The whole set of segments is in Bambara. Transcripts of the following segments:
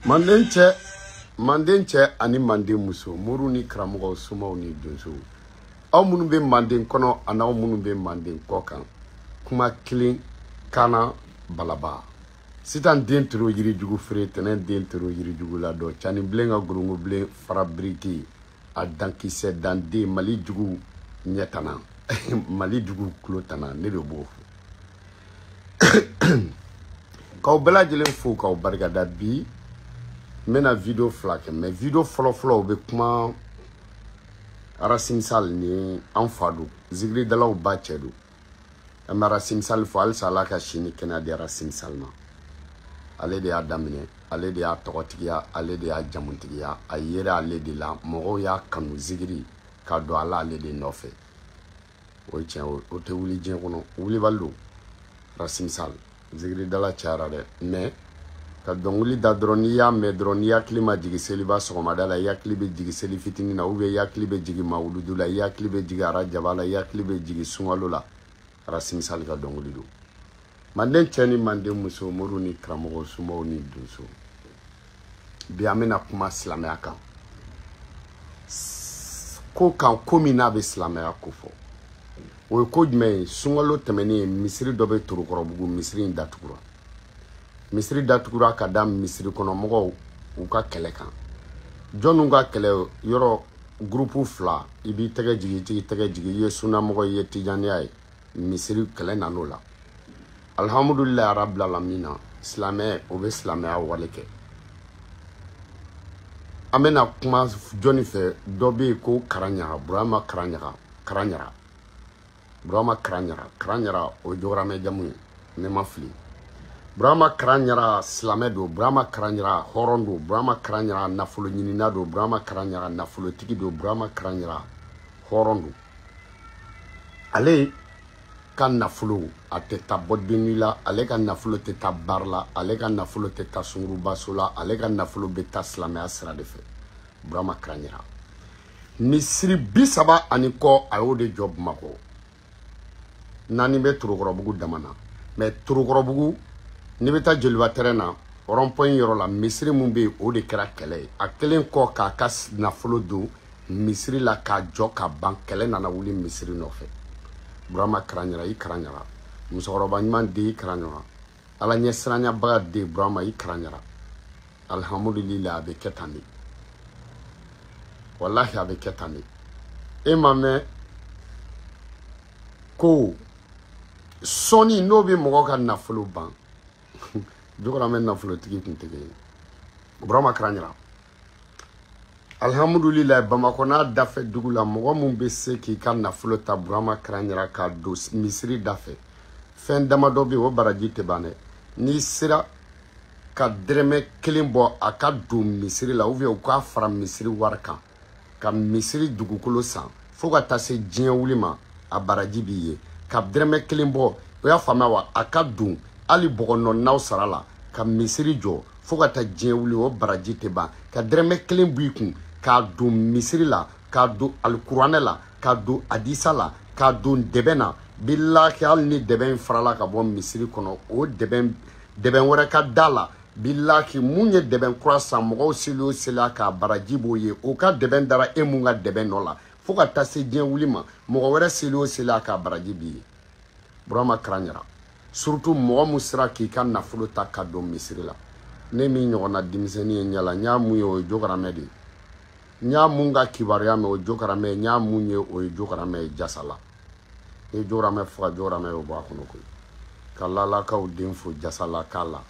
Manden cɛ, manden cɛ ani manden muso, moriw ni karamɔgɔw, somaw ni donsow, aw minnu bɛ manden kɔnɔ ani aw minnu bɛ manden kɔ kan, kuma kelen kana balaba. Sitan den toro yirijugu feere, tɛnɛn den toro yirijugu la dɔ, cani bilen ka gorongo bilen fara biriki, a dankisɛ danden Mali jugu ɲɛtana, Mali jugu kulo tana, ne de b'o fɔ. K'aw bɛɛ lajɛlen fo k'aw barikada. Bi n bɛna video fila kɛ, mais video fɔlɔ-fɔlɔ o bɛ kuma Racine Sall ni an fa don, zikiridalaw ba cɛ don. An bɛ Racine Sall fo halisa, Ala ka si ni kɛnɛya di Racine Sall ma. Ale de y'a daminɛ, ale de y'a tɔgɔtigiya, ale de y'a jamutigiya, a yera ale de la, mɔgɔw y'a kanu zikiri ka don ala ale de nɔfɛ. O ye tiɲɛ, o tɛ wuli diɲɛ kɔnɔ, wulibali don. Racine Sall zikiridala cayara dɛ, mais ka dɔnkili da dɔrɔn, n'i y'a mɛn dɔrɔn, n'i hakili ma jigin seliba sɔgɔmada la, i hakili bɛ jigin seli fitinin na, ou bien i hakili bɛ jigin mawuludu la, i hakili bɛ jigin arajaba la, i hakili bɛ jigin sunkalo la, Racine Sall ka dɔnkili don. Manden cɛ ni manden muso, moriw ni karamɔgɔw, somaw ni donso, bi an bɛna kuma silamɛya kan, ko kan ko min n'a bɛ silamɛya ko fɔ. O ye ko jumɛn ye? Sunkalo tɛmɛnen ye, misiri dɔ bɛ Torokɔrɔbugu, misiri in datugura. Misiri datugura ka da misiri kɔnɔmɔgɔw u ka kɛlɛ kan. Jɔnniw ka kɛlɛ? Yɔrɔ gurupu fila, i b'i tɛgɛ jigin, i t'i tɛgɛ jigin, i ye sunnamɔgɔ, i ye tijaniya ye, misiri kɛlɛ nan'o la. Alhamdulilayi rabbil alamina, silamɛ o bɛ silamɛya wale kɛ. An bɛna kuma jɔnni fɛ? Dɔ bɛ yen ko Karanɲaga, Burama Karanɲaga, Karanɲara, Burama Karanɲara, Karanɲara o ye Jogoramɛ jamu ye, ne ma fili. Burama Karanɲara silamɛ don, Burama Karanɲara hɔrɔn don, Burama Karanɲara nafolo ɲinina don, Burama Karanɲara nafolotigi don, Burama Karanɲara hɔrɔn don. Ale ka nafolo a tɛ taa bɔdenni la, ale ka nafolo tɛ taa bari la, ale ka nafolo tɛ taa sungurubaso la, ale ka nafolo bɛ taa silamɛya sira de fɛ. Burama Karanɲara misiri 30 ani kɔ a y'o de jɔ Bamakɔ. Naani bɛ Torokɔrɔbugu dama na, mais Torokɔrɔbugu n'i bɛ taa Joliba terrain na, rond-point yɔrɔ la, misiri mun bɛ yen, o de kɛra kɛlɛ ye. A kɛlen kɔ k'a ka nafolo don misiri la k'a jɔ ka ban, kɛlɛ nana wuli misiri nɔfɛ. Burama Karanɲara, i Karanɲara, musokɔrɔba ɲuman den, i Karanɲara, Ala ɲɛsiranyabaga den, Burama i Karanɲara. Alhamdulilayi, a bɛ kɛ tan de, walahi a bɛ kɛ tan de. E ma mɛn ko sɔnni n'o bɛ mɔgɔ ka nafolo ban, Jogoramɛ nafolotigi tun tɛ kɛ ye. Burama Karanɲara, alhamdulilayi, Bamakɔ n'a dafɛ dugu la, mɔgɔ mun bɛ se k'i ka nafolo ta Burama Karanɲara k'a don misiri dafɛ, fɛn damadɔ bɛ yen, o baraji tɛ ban dɛ. N'i sera ka dɛrɛmɛ kelen bɔ a ka don misiri la, ou bien u k'a fara misiri wari kan ka misiri dugukolo san fo ka taa se diɲɛ wuli ma, a baraji b'i ye. Ka dɛrɛmɛ kelen bɔ, o y'a faamuya wa, a ka don hali bɔgɔ nɔnnaw sara la ka misiri jɔ fo ka taa diɲɛ wuli, o baraji tɛ ban. Ka dɛrɛmɛ kelen bɔ i kun k'a don misiri la, k'a don alikuranɛ la, k'a don hadisa la, k'a don dɛbɛn na, bilahi hali ni dɛbɛn in farala ka bɔ misiri kɔnɔ, o dɛbɛn wɛrɛ ka da la, bilahi mun ye dɛbɛn kura san, mɔgɔw seli o seli k'a baraji b'o ye, o ka dɛbɛn dara e mun ka dɛbɛn nɔ la fo ka taa se diɲɛ wuli ma, mɔgɔ wɛrɛ seli o seli k'a baraji b'i ye. Burama Karanɲara, surtout mɔgɔ mun sera k'i ka nafolo ta ka don misiri la, ne min ɲɔgɔnna denmisɛnnin ye ɲɛ la, n y'a mun ye, o ye Jogoramɛ de ye. N y'a mun ka kibaruya mɛn, o ye Jogoramɛ ye. N y'a mun ye, o ye Jogoramɛ ye Jasala. Ni ye Jogoramɛ faga, Jogoramɛ y'o bɔ a kɔnɔ koyi. Ka lalakaw den fo Jasala k'a la.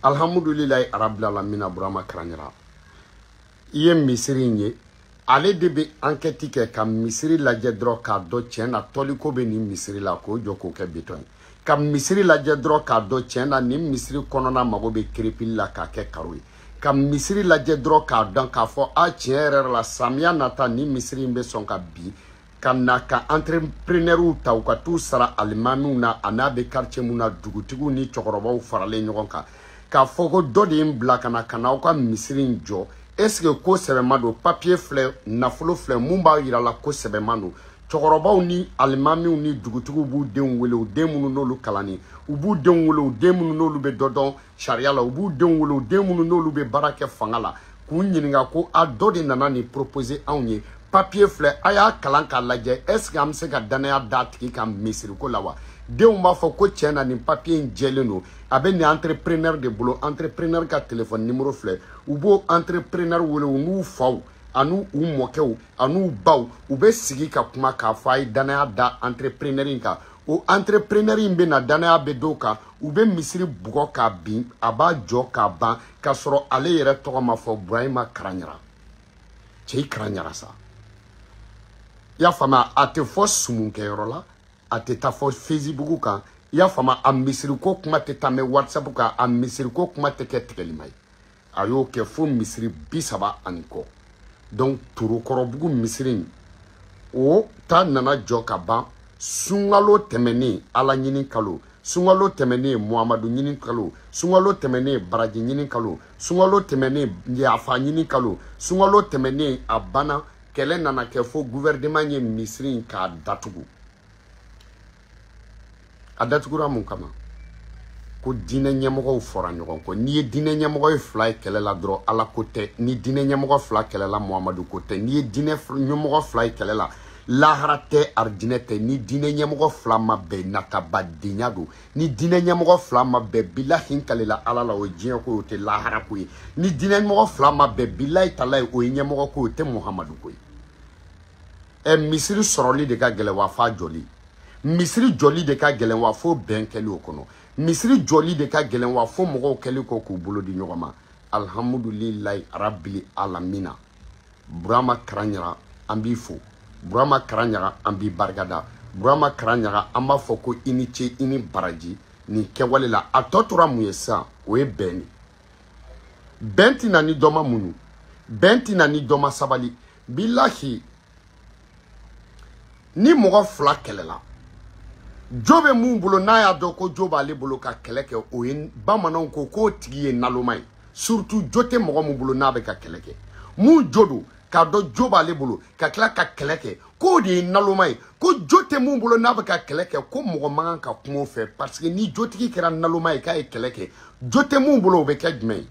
Alhamdulilayi arabil alamina, Burama Karanɲara, i ye misiri in ye, ale de bɛ enquête kɛ ka misiri lajɛ dɔrɔn k'a dɔn tiɲɛ na tɔliko bɛ nin misiri la, k'o jɔ k'o kɛ bitɔn ye. Ka misiri lajɛ dɔrɔn k'a dɔn tiɲɛ na nin misiri kɔnɔna mago bɛ kerepili la k'a kɛ karo ye. Ka misiri lajɛ dɔrɔn k'a dɔn k'a fɔ a tiɲɛ yɛrɛ la samiya nata nin misiri in bɛ sɔn ka bin, ka na ka entrepreneurw ta u ka t'u sara alimamiw na, a n'a bɛ quartier mun na, dugutigiw ni cɛkɔrɔbaw faralen ɲɔgɔn kan, k'a fɔ ko dɔ de ye n bila ka na ka n'aw ka misiri in jɔ. Est-ce que ko sɛbɛma don? Papier filɛ, nafolo filɛ, mun b'a yira la ko sɛbɛma don? Cɛkɔrɔbaw ni alimamiw ni dugutigiw b'u denw wele, u den minnu n'olu kalanni, u b'u denw wele, u den minnu n'olu bɛ dɔ dɔn sariya la, u b'u denw wele, u den minnu n'olu bɛ baara kɛ fanga la, k'u ɲininka ko a dɔ de nana nin proposer anw ye, papier filɛ, a y'a kalan k'a lajɛ, est ce que an bɛ se ka danaya d'a tigi kan misiriko la wa? Denw b'a fɔ ko tiɲɛ na nin papier in jɛlen don, a bɛ nin entrepreneur de bolo, entrepreneur ka téléphone numéro filɛ, u b'o entrepreneur wele, u n'u faw an'u u mɔkɛw an'u baw, u bɛ sigi ka kuma k'a fɔ a ye danaya da entrepreneur in kan. O entrepreneur in bɛ na, danaya bɛ dɔw kan, u bɛ misiri bugɔ k'a bin, a b'a jɔ k'a ban, k'a sɔrɔ ale yɛrɛ tɔgɔ ma fɔ. Burahima Karaɲara, cɛ i Karaɲara sa, i y'a faamuya? A tɛ fɔ sumunkɛyɔrɔ la, a tɛ taa fɔ Facebook kan, i y'a faamuya? A misiriko kuma tɛ taa mɛn WhatsApp kan, a misiriko kuma tɛ kɛ tigɛlima ye. A y'o kɛ fo misiri 30 ani kɔ. Donc Torokɔrɔbugu misiri in, o ta nana jɔ ka ban sunkalo tɛmɛnen, Ala ɲini kalo, sunkalo tɛmɛnen, Muhamadu ɲini kalo, sunkalo tɛmɛnen, baraji ɲini kalo, sunkalo tɛmɛnen, yafa ɲini kalo, sunkalo tɛmɛnen, a banna. Kɛlɛ nana kɛ fo gouvernement ye misiri in k'a datugu. A datugura mun kama? Ko diinɛ ɲɛmɔgɔw fɔra ɲɔgɔn kɔ. N'i ye diinɛ ɲɛmɔgɔ ye fila ye kɛlɛ la dɔrɔn, Ala ko tɛ. Ni diinɛ ɲɛmɔgɔ fila kɛlɛ la, Muhamadu ko tɛ. N'i ye diinɛ ɲɛmɔgɔ fila ye kɛlɛ la, lahara tɛ, arijinɛ tɛ. Ni diinɛ ɲɛmɔgɔ fila ma bɛn, natabadenya don. Ni diinɛ ɲɛmɔgɔ fila ma bɛn, bilahi n kalela Ala la, o ye diɲɛ ko ye, o tɛ lahara ko ye. Ni diinɛ ɲɛmɔgɔ fila ma bɛn, bilahi talahi, o ye ɲɛmɔgɔ ko ye, o tɛ Muhamadu ko ye. Ɛ, misiri sɔrɔli de ka gɛlɛn wa f'a jɔli? Misiri jɔli de ka gɛlɛn wa fo bɛn kɛli o kɔnɔ? Misiri jɔli de ka gɛlɛn wa fo mɔgɔw kɛli kɔ k'u bolo di ɲɔgɔn ma? Alhamdulilayi rabili alamina. Burama Karaɲaga, an b'i fo. Burama Karaɲaga, an b'i barikada. Burama Karaɲaga, an b'a fɔ ko i ni ce, i ni baraji nin kɛwale la. A tɔ tora mun ye sisan? O ye bɛn de. Bɛn tɛ na ni dɔ ma muɲu, bɛn tɛ na ni dɔ ma sabali. Bilahi, ni mɔgɔ fila kɛlɛla, jo bɛ mun bolo n'a y'a dɔn ko jo b'ale bolo ka kɛlɛ kɛ, o ye bamananw ko k'o tigi ye naloma ye. Surtout jo tɛ mɔgɔ mun bolo n'a bɛ ka kɛlɛ kɛ, mun jo don k'a dɔn jo b'ale bolo ka tila ka kɛlɛ kɛ, k'o de ye naloma ye. Ko jo tɛ mun bolo n'a bɛ ka kɛlɛ kɛ, ko mɔgɔ man kan ka kuma o fɛ, parce que ni jotigi kɛra naloma ye k'a ye kɛlɛ kɛ, jo tɛ mun bolo, o bɛ kɛ jumɛn ye?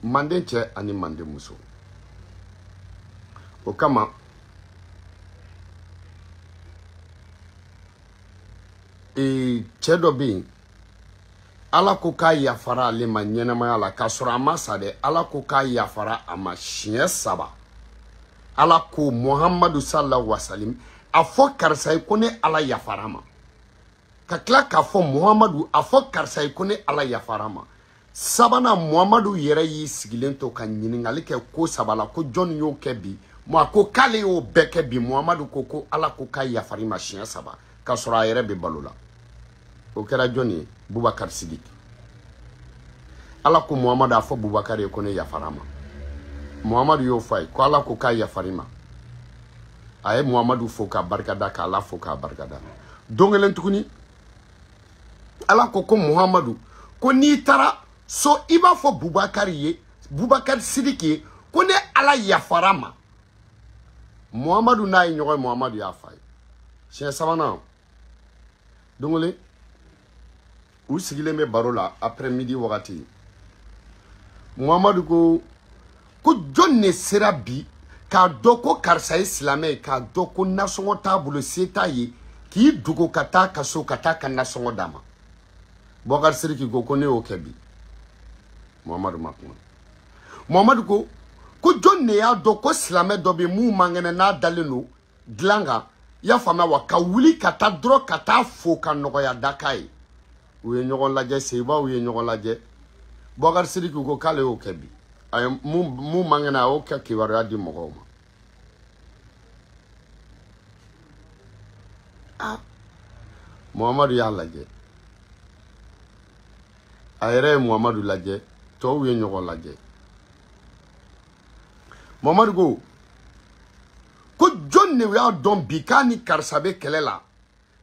Manden cɛ ani manden muso, o kama cɛ dɔ bɛ yen, Ala ko k'a yafara ale ma ɲɛnamaya la k'a sɔrɔ a ma sa dɛ. Ala ko k'a yafara a ma siɲɛ 3. Ala ko Muhamadu sallallahu wasalim, a fɔ karisa ye ko ne Ala yafara ma. Ka tila k'a fɔ Muhamadu, a fɔ karisa ye ko ne Ala yafara ma. Sabanan, Muhamadu yɛrɛ y'i sigilen to ka ɲininkali kɛ ko 3 la, ko jɔnni y'o kɛ bi? A ko k'ale y'o bɛɛ kɛ bi. Muhamadu ko ko Ala ko k'a yafara ma siɲɛ 3 k'a sɔrɔ a yɛrɛ bɛ balo la. O kɛra jɔnni ye? Bubakari Sidiki. Ala ko Muhamadu, a fɔ Bubakari ye ko ne yafara ma. Muhamadu y'o fɔ a ye ko Ala ko k'a yafara ma. A ye Muhamadu fo k'a barikada, k'Ala fo k'a barikada. Don kelen tuguni, Ala ko ko Muhamadu, ko n'i taara so, i b'a fɔ Bubakari ye, Bubakari Sidiki ye, ko ne Ala yafara ma. Muhamadu n'a ye ɲɔgɔn ye, Muhamadu y'a fɔ a ye siɲɛ 3nan. Don kelen, u sigilen bɛ baro la après midi wagati, Muhamadu ko ko jɔn de sera bi k'a dɔn ko karisa ye silamɛ ye, k'a dɔn ko nasɔngɔ t'a bolo, se t'a ye, k'i dogo ka taa ka so ka taa ka nasɔngɔ d'a ma? Bubakari Sidiki ko ko ne y'o kɛ bi. Muhamadu ma kuma. Muhamadu ko ko jɔn de y'a dɔn ko silamɛ dɔ bɛ mun man kɛnɛ, n'a dalen don dilan kan, i y'a faamuya wa, ka wuli ka taa dɔrɔn ka taa fo ka nɔgɔya da k'a ye? U ye ɲɔgɔn lajɛ, seyibaw ye ɲɔgɔn lajɛ. Bubakari Sidiki ko k'ale y'o kɛ bi. A ye mun man kɛnɛ, a y'o kɛ kibaruya di mɔgɔw ma. Ah, Muhamadu y'a lajɛ, a yɛrɛ ye Muhamadu lajɛ, tɔw ye ɲɔgɔn lajɛ. Muhamadu ko ko jɔn de y'a dɔn bi k'a ni karisa bɛ kɛlɛ la,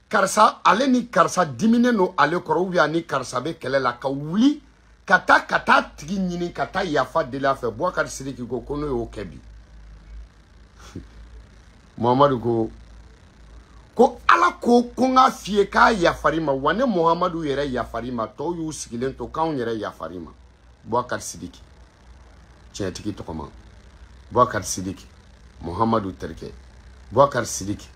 karisa ale ni karisa diminen don ale kɔrɔ, ou bien ni karisa bɛ kɛlɛ la, ka wuli ka taa tigi ɲini ka taa yafa deli a fɛ. Boubacar Sidiki ko ko n'o y'o kɛ bi, Muhamadu ko ko Ala ko ko n k'a f'i ye k'a yafar'i ma, wa ne Muhamadu yɛrɛ yafar'i ma, tɔw y'u sigilen to k'anw yɛrɛ yafar'i ma. Boubacar Sidiki tiɲɛtigi tɔgɔma, Boubacar Sidiki Muhamadu terikɛ, Boubacar Sidiki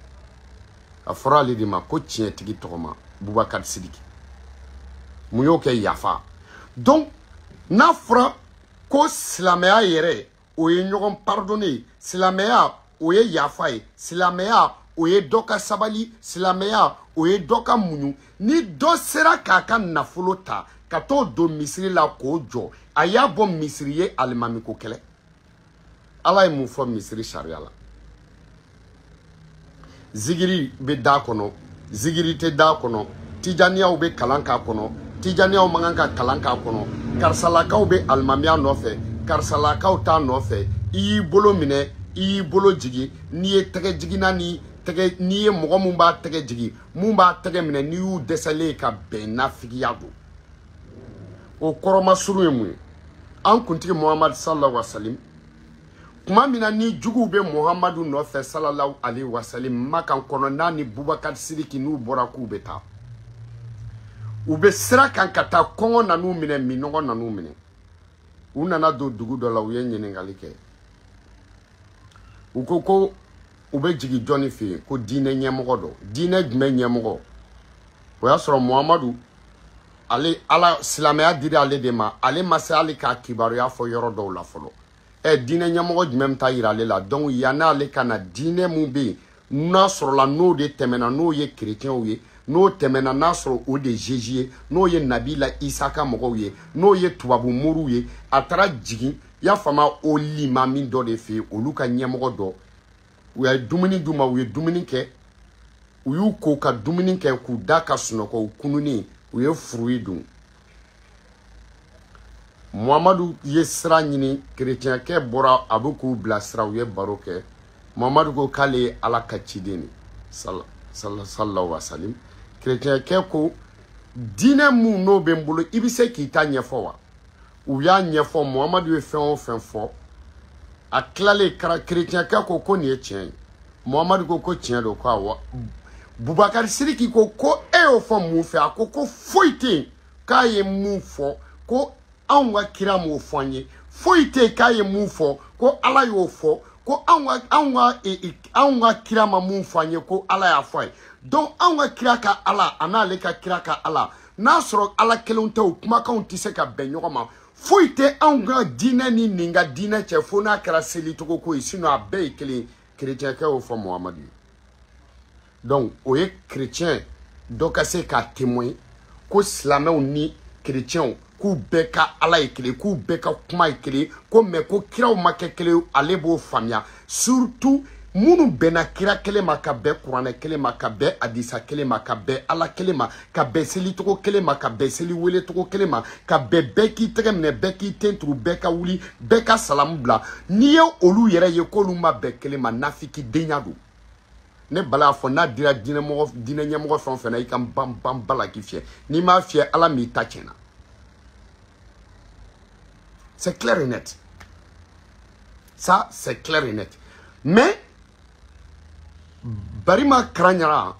a fɔra ale de ma ko tiɲɛtigi tɔgɔma Boubacar Sidiki. Mun y'o kɛ? Yafa. Donc n'a fɔra ko silamɛya yɛrɛ o ye ɲɔgɔn pardonner ye, silamɛya o ye yafa ye, silamɛya o ye dɔ ka sabali, silamɛya o ye dɔ ka muɲu. Ni dɔ sera k'a ka nafolo ta ka t'o don misiri la k'o jɔ, a y'a bɔ misiri ye alimamiko kɛlɛ. Ala ye mun fɔ misiri sariya la? Zigiri bɛ da kɔnɔ, zigiri tɛ da kɔnɔ, tijaniyaw bɛ kalan k'a kɔnɔ, tijaniyaw man kan ka kalan k'a kɔnɔ, karisalakaw bɛ alimamiya nɔfɛ, karisalakaw t'a nɔfɛ. I y'i bolo minɛ, i y'i bolo jigin, n'i ye tɛgɛ jiginna ni tɛgɛ, n'i ye mɔgɔ mun b'a tɛgɛ jigin, mun b'a tɛgɛ minɛ, n'i y'u dɛsɛlen ka bɛn nafigiya don. O kɔrɔmasuru ye mun ye? An kuntigi Muhamadu sallallahu alaihi wa sallam, tuma min na ni juguw bɛ Muhamadu nɔfɛ sallallahu alaihi wa sallam Makan kɔnɔ, n'a ni Boubacar Sidiki n'u bɔra k'u bɛ taa, u bɛ sira kan ka taa, kɔngɔ nan'u minɛ, minɔgɔ nan'u minɛ. U nana don dugu dɔ la, u ye ɲininkali kɛ. U ko ko u bɛ jigin jɔnni fɛ yen? Ko diinɛ ɲɛmɔgɔ dɔ. Diinɛ jumɛn ɲɛmɔgɔ? O y'a sɔrɔ Muhamadu ale ala silamɛya dira ale de ma, ale ma se hali k'a kibaruya fɔ yɔrɔ dɔw la fɔlɔ. Diinɛ ɲɛmɔgɔ jumɛn bɛ taa yira ale la? Donc yann'ale ka na, diinɛ mun bɛ yen n'a sɔrɔla n'o de tɛmɛna, n'o ye kerecɛnw ye, n'o tɛmɛna n'a sɔrɔ o de Jésus ye, n'o ye Nabila Isa ka mɔgɔw ye, n'o ye tubabu moriw ye, a taara jigin, i y'a faamu, o limami dɔ de fɛ yen, olu ka ɲɛmɔgɔ dɔ. U ye dumuni d'u ma, u ye dumuni kɛ, u y'u ko ka dumuni kɛ k'u da ka sunɔgɔ, u kununnen, u ye fruit dun. Muhamadu ye sira ɲini, kerecɛnkɛ bɔra a bɛ k'u bilasira, u ye baro kɛ. Muhamadu ko k'ale ye Ala ka ciden de sallallahu alaihi wa sallam. Kerecɛnkɛ ko diinɛ mun n'o bɛ n bolo, i bɛ se k'i ta ɲɛfɔ wa? U y'a ɲɛfɔ, Muhamadu ye fɛn o fɛn fɔ, a tilalen kerecɛnkɛ ko ko nin ye tiɲɛ ye. Muhamadu ko ko tiɲɛ don, ko awɔ. Boubacar Sidiki ko ko e y'o fɔ mun fɛ? A ko ko foyi tɛ yen k'a ye mun fɔ ko anw ka kira m'o fɔ an ye, foyi tɛ yen k'a ye mun fɔ ko Ala y'o fɔ, ko anw ka kira ma mun fɔ an ye ko Ala y'a fɔ a ye. Donc anw ka kira ka Ala a n'ale ka kira ka Ala, n'a sɔrɔ Ala kelenw tɛ, o kumakanw tɛ se ka bɛn ɲɔgɔn ma. Foyi tɛ anw ka diinɛ ni nin ka diinɛ cɛ fo n'a kɛra selicogo ko ye, sinon a bɛɛ ye kelen ye. Kerecɛnkɛ y'o fɔ Muhamadu ye. Donc o ye kerecɛn dɔ ka se k'a témoin ko silamɛw ni kerecɛnw k'u bɛɛ ka Ala ye kelen, k'u bɛɛ ka kuma ye kelen, ko mais ko kiraw ma kɛ kelen, ale b'o faamuya. Surtout minnu bɛnna kira kelen ma, ka bɛn kuranɛ kelen ma, ka bɛn hadisa kelen ma, ka bɛn Ala kelen ma, ka bɛn selicogo kelen ma, ka bɛn seli welecogo kelen ma, ka bɛn bɛɛ k'i tɛgɛ minɛ, bɛɛ k'i ten turu, bɛɛ ka wuli, bɛɛ ka salamu bila. N'i ye olu yɛrɛ ye k'olu ma bɛn kelen ma, nafikidenya don. Ne bala y'a fɔ n'a dira diinɛ ɲɛmɔgɔ fɛn o fɛn na, i ka ban ban ba la k'i fiyɛ. N'i m'a fiyɛ, Ala m'i ta tiɲɛna. C'est clair et net. Ça, c'est clair et net. Mais Barima Karagnara,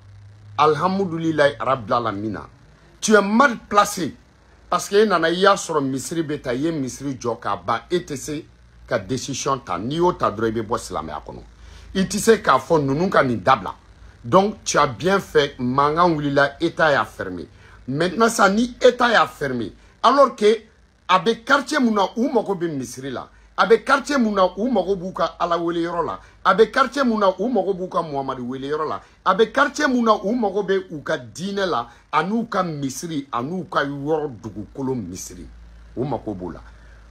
alhamdoulillahi rabbil alamina, tu es mal placé parce que nana i y'a sɔrɔ misiri bɛ ta, i ye misiri jɔ k'a ban, e tɛ se ka décision ta. N'i y'o ta dɔrɔn, i bɛ bɔ silamɛya kɔnɔ. I tɛ se k'a fɔ ninnu ka nin dabila. Donc tu as bien fait, mankan wulila, État y'a fermé. Maintenant ça, ni État y'a fermé, alors que a bɛ quartier mun na, u mago bɛ misiri la, a bɛ quartier mun na, u mago b'u ka Ala wele yɔrɔ la, a bɛ quartier mun na, u mago b'u ka Muhamadu wele yɔrɔ la, a bɛ quartier mun na, u mago bɛ u ka diinɛ la, an'u ka misiri, an'u ka yɔrɔ dugukolo misiri, u mago b'o la.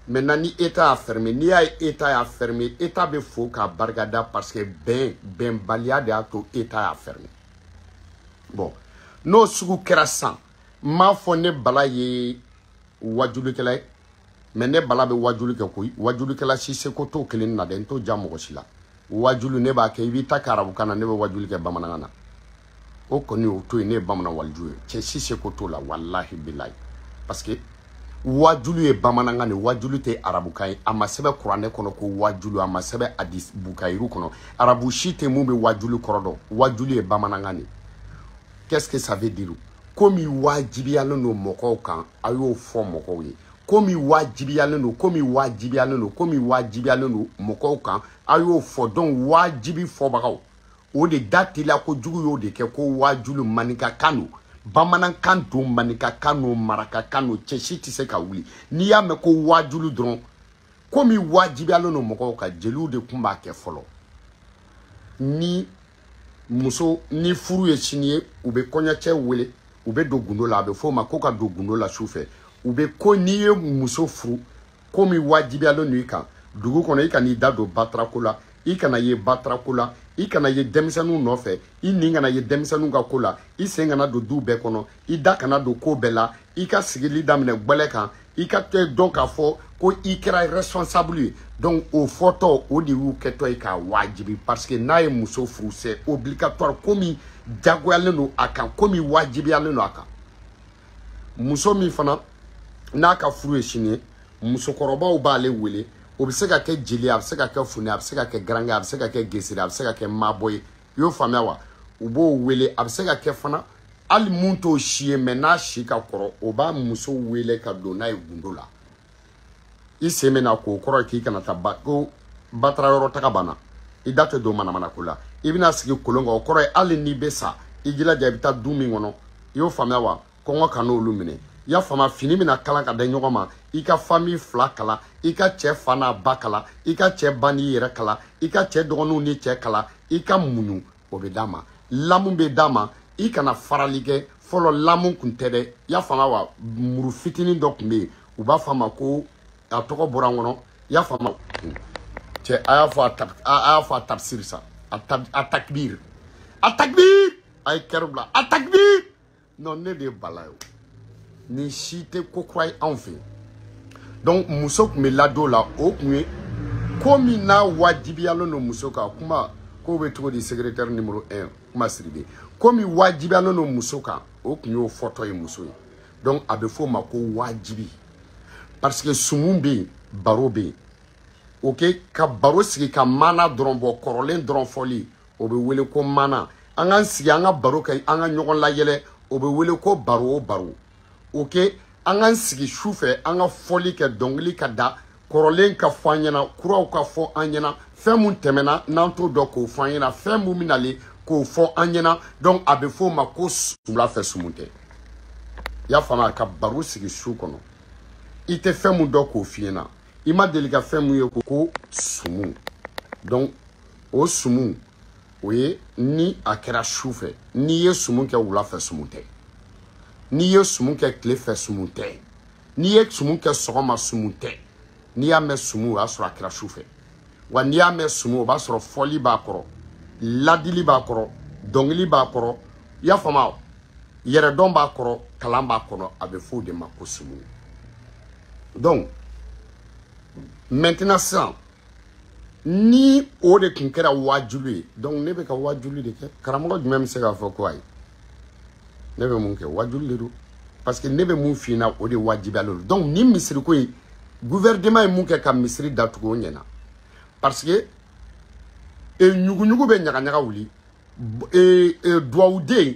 Maintenant ni État y'a fermé, n'i y'a ye État y'a fermé, État bɛ fo k'a barikada parce que bɛnbaliya de y'a to État y'a fermé. Bon, n'o sugu kɛra sisan, n m'a fɔ ne Bala ye wajulikɛla ye, mais ne Bala bɛ wajuli kɛ koyi. Wajulikɛla si seko t'o kelen na dɛ, n t'o ja mɔgɔ si la. Wajulu ne b'a kɛ, i b'i ta kɛ arabukan na, ne bɛ wajuli kɛ bamanankan na. O kɔni o to yen, ne ye bamanan waliju ye, cɛ si seko t'o la, walahi bilahi. Parce que Wajulu ye bamanankan de, wajulu tɛ arabukan ye. A ma sɛbɛn kuranɛ kɔnɔ ko wajulu, a ma sɛbɛn hadis bukayiru kɔnɔ. Arabu si tɛ mun bɛ wajulu kɔrɔ dɔn. Wajulu ye bamanankan de. Qu'est-ce que ça veut dire? Komi wajibiyalen don mɔgɔw kan, a y'o fɔ mɔgɔw ye. Komi wajibiyalen don, komi wajibiyalen don, komi wajibiyalen don mɔgɔw kan, a y'o fɔ. Donc wajibi fɔbagaw, o de da teliya kojugu y'o de kɛ ko wajulu maninkakan don. Bamanankan don, maninkakan don, marakakan don, cɛ si tɛ se ka wuli. N'i y'a mɛn ko wajulu dɔrɔn, komi wajibiyalen don mɔgɔw kan, jeliw de tun b'a kɛ fɔlɔ. Ni muso ni furu ye sini ye, u bɛ kɔɲɔcɛ wele, u bɛ don gundo la, a bɛ f'o ma ko ka don gundo la su fɛ. U bɛ ko n'i ye muso furu, komi wajibiyalen don i kan dugu kɔnɔ, i kan'i da don batarako la, i kana ye batarako la, i kana ye denmisɛnninw nɔfɛ, i nin kana ye denmisɛnninw ka ko la, i sen kana don du bɛɛ kɔnɔ, i da kana don ko bɛɛ la, i ka sigili daminɛ gbɛlɛ kan, i ka tɛ dɔn k'a fɔ ko i kɛra responsable ye. Donc o fɔtɔ, o de y'u kɛtɔ ye k'a wajibi, parce que n'a ye muso furu, c'est obligatoire, komi jagoyalen don a kan, komi wajibiyalen don a kan. Muso min fana n'a ka furu ye sini ye, musokɔrɔbaw b'ale wele. O bɛ se ka kɛ jeli, a bɛ se ka kɛ funɛ, a bɛ se ka kɛ garankɛ, a bɛ se ka kɛ gesere, a bɛ se ka kɛ maabɔ ye. I y'o faamuya wa? U b'o wele. A bɛ se ka kɛ fana hali mun t'o si ye, mɛ n'a si ka kɔrɔ, o b'a muso wele ka don n'a ye gundo la. I sen bɛ na k'o kɔrɔ ye k'i kana taa ba ko batara yɔrɔ taga banna, i da tɛ don manamana ko la, i bɛna sigi kolon kan. O kɔrɔ ye hali n'i bɛ sa, i jilaja i bɛ taa du min kɔnɔ. I y'o faamuya wa? Kɔngɔ kan'olu minɛ. I y'a faamuya? Fini bɛna kalan ka da ɲɔgɔn ma, i ka famille fila kala, i ka cɛ fa n'a ba kala, i ka cɛ ba n'i yɛrɛ kala, i ka cɛ dɔgɔninw ni cɛ kala, i ka muɲu, o bɛ d'a ma. Lamu bɛ d'a ma, i kana farali kɛ. Fɔlɔ lamu kun tɛ dɛ, i y'a faamuya wa? Muru fitinin dɔ tun bɛ yen, u b'a fɔ a ma ko, a tɔgɔ bɔra n kɔnɔ, i y'a faamuya? Cɛ, a y'a fɔ a y'a fɔ a tafsir sa, a takbir, a takbir, a ye kɛrɛ bila, a takbir. Non, ne de ye bala ye o. Nin si tɛ ko kura ye anw fɛ yen. Donc muso tun bɛ ladon la, o tun ye ko min n'a wajibiyalen don muso kan. Kuma ko bɛ cogo di? Secrétaire numéro 1 kuma Sidibe, ko min wajibiyalen don muso kan, o tun y'o fɔtɔ ye muso ye. Donc a bɛ f'o ma ko wajibi, parce que sumu bɛ yen, baro bɛ yen. Ok, ka baro sigi ka mana dɔrɔn bɔ, kɔrɔlen dɔrɔn fɔli, o bɛ wele ko mana. An k'an sigi an ka baro kɛ, an ka ɲɔgɔn layɛlɛ, o bɛ wele ko baro o baro. Ok, an k'an sigi su fɛ, an ka fɔli kɛ, dɔnkili ka da, kɔrɔlen ka fɔ an ɲɛna, kuraw ka fɔ an ɲɛna, fɛn mun tɛmɛna n'an t'o dɔn k'o fɔ an ɲɛna, fɛn mun bɛ nalen k'o fɔ an ɲɛna. Donc a bɛ f'o ma ko wula fɛ sumu tɛ. I y'a faamuya? Ka baro sigi su kɔnɔ, i tɛ fɛn mun dɔn k'o f'i ɲɛna, i ma deli ka fɛn mun ye ko sumu. Donc o sumu, o ye ni a kɛra su fɛ. N'i ye sumu kɛ wula fɛ, sumu tɛ. N'i ye sumu kɛ tile fɛ, sumu tɛ. N'i ye sumu kɛ sɔgɔma, sumu tɛ. N'i y'a mɛn sumu, o y'a sɔrɔ a kɛra su fɛ. Wa n'i y'a mɛn sumu, o b'a sɔrɔ fɔli b'a kɔrɔ, ladili b'a kɔrɔ, dɔnkili b'a kɔrɔ, i y'a faamu, yɛrɛdɔn b'a kɔrɔ, kalan b'a kɔnɔ. A bɛ f'o de ma ko sumu. Donc maintenant sisan, ni o de tun kɛra wajulu ye, donc ne bɛ ka wajulu de kɛ. Karamɔgɔ jumɛn bɛ se k'a fɔ ko ayi, ne bɛ mun kɛ? Wajulu de don, parce que ne bɛ mun f'i ɲɛna, o de wajibiyalen don. Donc ni misiri ko in, gouvernement ye mun kɛ ka misiri datugu, o ɲɛna, parce que ɲuguɲugu bɛ ɲagaɲaga wuli, duwawuden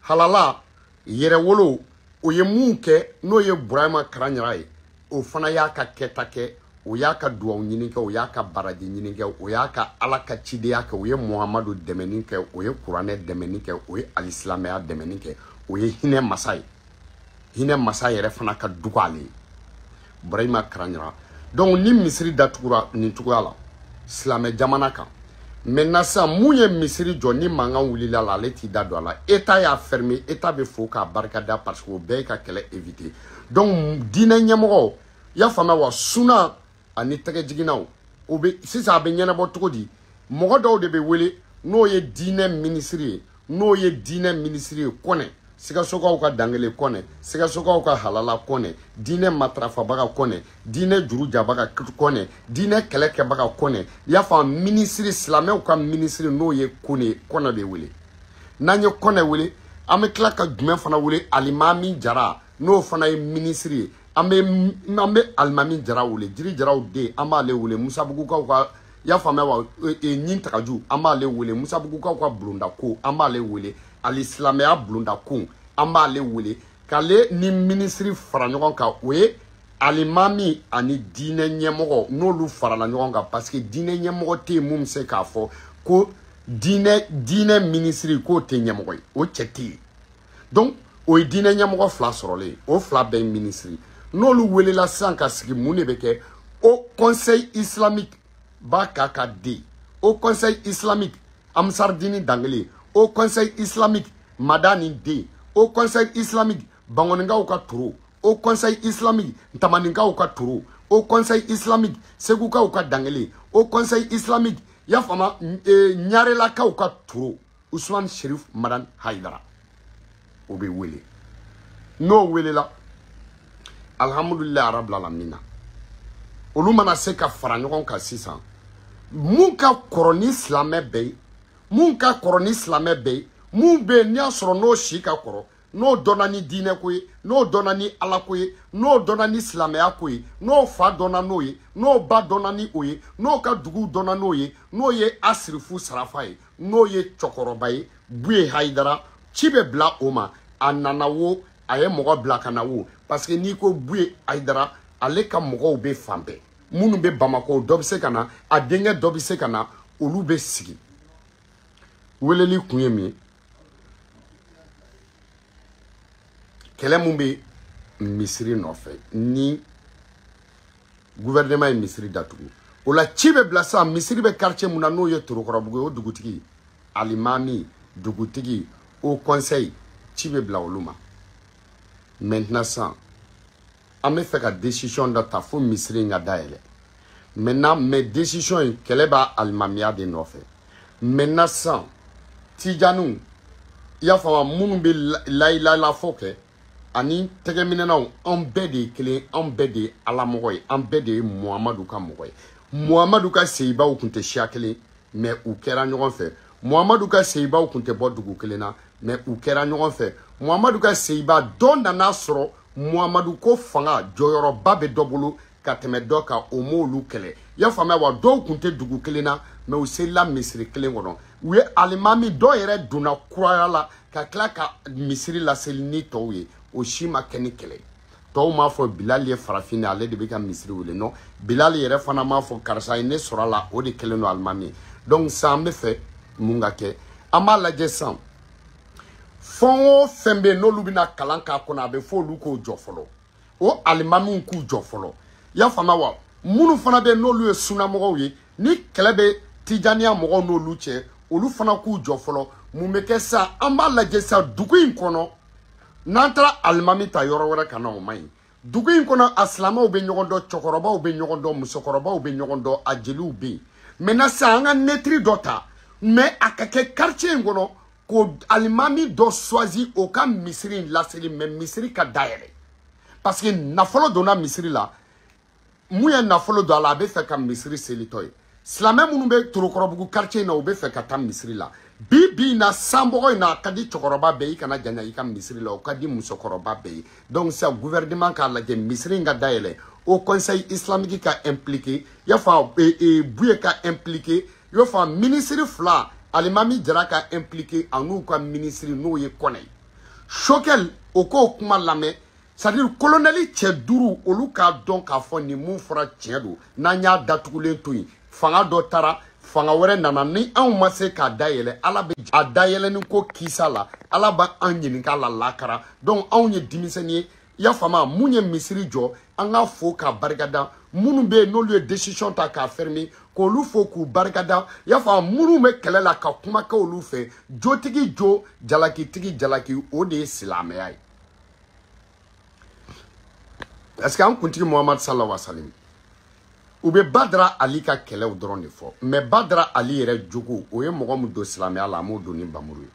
halala yɛrɛwolo, o ye mun kɛ n'o ye Burama Karaɲara ye, o fana y'a ka kɛta kɛ, o y'a ka duwawu ɲini kɛ, o y'a ka baraji ɲini kɛ, o y'a ka Ala ka cidenya kɛ, o ye Muhamadu dɛmɛni kɛ, o ye kuranɛ dɛmɛni kɛ, o ye alisilamɛya dɛmɛni kɛ, o ye hinɛ masa ye. Hinɛ masa yɛrɛ fana ka dugu ale ye, Burama Karaɲara. Donc ni misiri datugura nin cogoya la silamɛ jamana kan, maintenant sisan mun ye misiri jɔ, ni mankan wulila la, ale t'i da don a la. État y'a fermé, État bɛ fo k'a barikada, parce que o bɛɛ ye ka kɛlɛ éviter. Donc diinɛ ɲɛmɔgɔ, i y'a faamuya wa, suna ani tɛgɛjiginnaw, o bɛ sisan a bɛ ɲɛnabɔ cogo di? Mɔgɔ dɔw de bɛ wele, n'o ye diinɛ minisiri ye, n'o ye diinɛ minisiri ye Kɔnɛ, Sikasokaw ka dankelen Kɔnɛ, Sikasokaw ka halala Kɔnɛ, diinɛ matarafabaga Kɔnɛ, diinɛ jurujabaga Kɔnɛ, diinɛ kɛlɛkɛbaga Kɔnɛ, i y'a faamu, minisiri silamɛw ka minisiri n'o ye Kɔnɛ, Kɔnɛ bɛ wele. N'an ye Kɔnɛ wele, an bɛ tila ka jumɛn fana wele? Alimami Jara, n'o fana ye minisiri ye. An bɛ Alimami Jara wele, Jiri Jaraw den, an b'ale wele, Musabugukaw ka, i y'a faamuya wa, ɲin tagaju, an b'ale wele, Musabugukaw ka bulonda ko, an b'ale wele, ali silamɛya bulonda ko, an b'ale wele, k'ale ni minisiri fara ɲɔgɔn kan, o ye alimami ani diinɛ ɲɛmɔgɔ, n'olu farala ɲɔgɔn kan, parce que diinɛ ɲɛmɔgɔ tɛ yen mun bɛ se k'a fɔ ko diinɛ minisiri k'o tɛ ɲɛmɔgɔ ye, o cɛ tɛ yen. Donc o ye diinɛ ɲɛmɔgɔ fila sɔrɔlen, o fila bɛɛ ye minisiri. N'olu welela sisan ka sigi, mun de bɛ kɛ? O conseil islamique b'a ka ka den, o conseil islamique Amsaridini Dangele, o conseil islamique Madani den, o conseil islamique Bangoninkaw ka toro, o conseil islamique Ntamanikaw ka toro, o conseil islamique Segukaw ka Dangele, o conseil islamique y'a faamu Ɲarelakaw ka toro, Ousmane Chérif Madani Haïdara, o bɛ wele. N'o welela, alhamdulilayi rabbil alamina, olu mana se ka fara ɲɔgɔn kan sisan, mun ka kɔrɔ ni silamɛ bɛɛ ye, mun ka kɔrɔ ni silamɛ bɛɛ ye, mun bɛ yen n'i y'a sɔrɔ n'o si ka kɔrɔ, n'o dɔnna ni diinɛ ko ye, n'o dɔnna ni ala ko ye, n'o dɔnna ni silamɛya ko ye, n'o fa dɔnna n'o ye, n'o ba dɔnna ni o ye, n'o ka dugu dɔnna n'o ye, n'o ye Asirifu Sarafa ye, n'o ye cɛkɔrɔba ye, Buye Hayidara, ci bɛ bila o ma, a nana wo, a ye mɔgɔ bila ka na wo, parce que n'i ko Buye Hayidara, ale ka mɔgɔw bɛ fan bɛɛ, minnu bɛ Bamakɔ, dɔ bɛ se ka na, a denkɛ dɔ bɛ se ka na, olu bɛ sigi. Weleli kun ye min ye, kɛlɛ mun bɛ misiri nɔfɛ ni gouvernement ye misiri datugu, o la ci bɛ bila sisan, misiri bɛ quartier mun na n'o ye Torokɔrɔbugu ye, o dugutigi, alimami, dugutigi, o conseil, ci bɛ bila olu ma. Maintenant sisan, an bɛ fɛ ka décision dɔ ta fo misiri in ka dayɛlɛ. Maintenant, mais décision in kɛlɛ b'a alimamiya de nɔfɛ. Maintenant sisan, tijaniw, i y'a faamu, minnu bɛ layilalafɔ kɛ ani tɛgɛminɛnaw, anw bɛɛ de ye kelen, anw bɛɛ de ye ala mɔgɔ ye, an bɛɛ de ye Muhamadu ka mɔgɔ ye. Muhamadu ka seyibaw tun tɛ siya kelen, mais u kɛra ɲɔgɔn fɛ. Muhamadu ka seyibaw tun tɛ bɔ dugu kelen na, mais u kɛra ɲɔgɔn fɛ. Muhamadu ka seyiba dɔ nana sɔrɔ Muhamadu ko fanga jɔyɔrɔba bɛ dɔ bolo ka tɛmɛ dɔ kan, o m'olu kɛlɛ. I y'a faamuya wa, dɔw tun tɛ dugu kelen na, mais u selila misiri kelen kɔnɔ. U ye alimami dɔw yɛrɛ donna kuraya la ka tila ka misiri laseli ni tɔw ye, o si ma kɛ ni kɛlɛ. Tɔw m'a fɔ Bilali ye farafin de, ale de bɛ ka misiri wele, non. Bilali yɛrɛ fana m'a fɔ karisa ye ne sɔrɔ a la, o de kɛlen don alimami ye. Donc sisan an bɛ fɛ mun ka kɛ, an b'a lajɛ sisan, fɛn o fɛn bɛ yen n'olu bɛna kalan k'a kɔnɔ, a bɛ fɔ olu k'o jɔ fɔlɔ, o alimamiw k'u jɔ fɔlɔ. I y'a faamuya wa, minnu fana bɛ yen n'olu ye sunnamɔgɔw ye, ni kɛlɛ bɛ tijaniya mɔgɔw n'olu cɛ, olu fana k'u jɔ fɔlɔ. Mun bɛ kɛ sisan, an b'a lajɛ sisan dugu in kɔnɔ, n'an taara alimami ta yɔrɔ wɛrɛ ka na, o man ɲi. Dugu in kɔnɔ, a silamɛw bɛ ɲɔgɔn dɔn, cɛkɔrɔbaw bɛ ɲɔgɔn dɔn, musokɔrɔbaw bɛ ɲɔgɔn dɔn, a jeliw bɛ yen. Maintenant sisan, an ka nɛtiri dɔ ta, mais a ka kɛ quartier in kɔnɔ, k'o alimami dɔ choisi, o ka misiri in laseli, mais misiri ka dayɛlɛ, parce que nafolo donna misiri la. Mun ye nafolo don a la, a bɛ fɛ ka misiri selitɔ ye. Silamɛ minnu bɛ Torokɔrɔbugu quartier in na, u bɛ fɛ ka taa misiri la. Bi bi in na, sanbɔgɔ in na, a ka di cɛkɔrɔba bɛɛ ye, i kana janya i ka misiri la, o ka di musokɔrɔba bɛɛ ye. Donc sisan gouvernement k'a lajɛ, misiri in ka dayɛlɛ, o conseil islamique ka impliqué, i y'a faamu, Buye ka impliqué, i y'a faamu, minisiri fila, alimami Jara ka impliqué, a n'u ka minisiri n'o ye Kɔnɛ ye. Choguel, o k'o kuma lamɛn, c'est-à-dire colonel cɛ duuru, olu k'a dɔn k'a fɔ nin mun fɔra tiɲɛ don, n'an y'a datugulen to yen, fanga dɔ taara, fanga wɛrɛ nana, ni anw ma se k'a dayɛlɛ, ala bɛ a dayɛlɛni ko kisa la, ala b'an ɲininka la lakara. Donc anw ye denmisɛnnin ye, i y'a faamu, mun ye misiri jɔ, an k'a fo k'a barikada. Minnu bɛ yen n'olu ye décision ta k'a fermer, k'olu fo k'u barikada. I y'a faamu, minnu bɛ kɛlɛ la ka kuma kɛ olu fɛ, jotigi jo, jalakitigi jalaki, o de ye silamɛya ye. Parce que an kuntigi Muhamadu sallallahu alaihi wa sallam, u bɛ Badara Ali ka kɛlɛw dɔrɔn de fɔ, mais Badara Ali yɛrɛ jogo, o ye mɔgɔ min don silamɛya la, a m'o don ni bamuru ye.